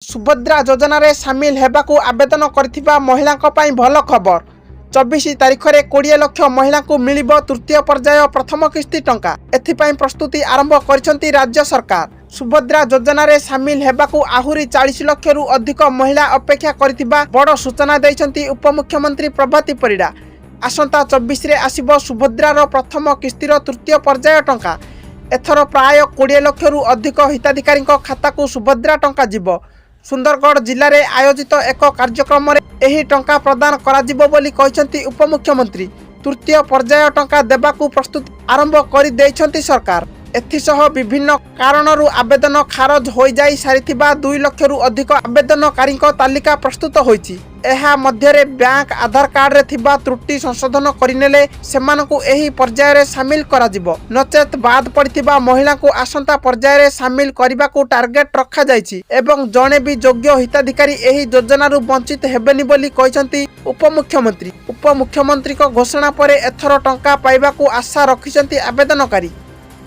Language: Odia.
ସୁଭଦ୍ରା ଯୋଜନାରେ ସାମିଲ ହେବାକୁ ଆବେଦନ କରିଥିବା ମହିଳାଙ୍କ ପାଇଁ ଭଲ ଖବର। 24 ତାରିଖରେ 20 ଲକ୍ଷ ମହିଳାଙ୍କୁ ମିଳିବ ତୃତୀୟ ପର୍ଯ୍ୟାୟ ପ୍ରଥମ କିସ୍ତି ଟଙ୍କା। ଏଥିପାଇଁ ପ୍ରସ୍ତୁତି ଆରମ୍ଭ କରିଛନ୍ତି ରାଜ୍ୟ ସରକାର। ସୁଭଦ୍ରା ଯୋଜନାରେ ସାମିଲ ହେବାକୁ ଆହୁରି 40 ଲକ୍ଷରୁ ଅଧିକ ମହିଳା ଅପେକ୍ଷା କରିଥିବା ବଡ଼ ସୂଚନା ଦେଇଛନ୍ତି ଉପମୁଖ୍ୟମନ୍ତ୍ରୀ ପ୍ରଭାତୀ ପରିଡ଼ା। ଆସନ୍ତା 24ରେ ଆସିବ ସୁଭଦ୍ରାର ପ୍ରଥମ କିସ୍ତିର ତୃତୀୟ ପର୍ଯ୍ୟାୟ ଟଙ୍କା। ଏଥର ପ୍ରାୟ 20 ଲକ୍ଷରୁ ଅଧିକ ହିତାଧିକାରୀଙ୍କ ଖାତାକୁ ସୁଭଦ୍ରା ଟଙ୍କା ଯିବ। ସୁନ୍ଦରଗଡ଼ ଜିଲ୍ଲାରେ ଆୟୋଜିତ ଏକ କାର୍ଯ୍ୟକ୍ରମରେ ଏହି ଟଙ୍କା ପ୍ରଦାନ କରାଯିବ ବୋଲି କହିଛନ୍ତି ଉପମୁଖ୍ୟମନ୍ତ୍ରୀ। ତୃତୀୟ ପର୍ଯ୍ୟାୟ ଟଙ୍କା ଦେବାକୁ ପ୍ରସ୍ତୁତି ଆରମ୍ଭ କରିଦେଇଛନ୍ତି ସରକାର। ଏଥିସହ ବିଭିନ୍ନ କାରଣରୁ ଆବେଦନ ଖାରଜ ହୋଇଯାଇ ସାରିଥିବା 2 ଲକ୍ଷରୁ ଅଧିକ ଆବେଦନକାରୀଙ୍କ ତାଲିକା ପ୍ରସ୍ତୁତ ହୋଇଛି। ଏହା ମଧ୍ୟରେ ବ୍ୟାଙ୍କ ଆଧାର କାର୍ଡରେ ଥିବା ତ୍ରୁଟି ସଂଶୋଧନ କରିନେଲେ ସେମାନଙ୍କୁ ଏହି ପର୍ଯ୍ୟାୟରେ ସାମିଲ କରାଯିବ। ନଚେତ୍ ବାଦ୍ ପଡ଼ିଥିବା ମହିଳାଙ୍କୁ ଆସନ୍ତା ପର୍ଯ୍ୟାୟରେ ସାମିଲ କରିବାକୁ ଟାର୍ଗେଟ ରଖାଯାଇଛି ଏବଂ ଜଣେ ବି ଯୋଗ୍ୟ ହିତାଧିକାରୀ ଏହି ଯୋଜନାରୁ ବଞ୍ଚିତ ହେବେନି ବୋଲି କହିଛନ୍ତି ଉପମୁଖ୍ୟମନ୍ତ୍ରୀ। ଉପମୁଖ୍ୟମନ୍ତ୍ରୀଙ୍କ ଘୋଷଣା ପରେ ଏଥର ଟଙ୍କା ପାଇବାକୁ ଆଶା ରଖିଛନ୍ତି ଆବେଦନକାରୀ।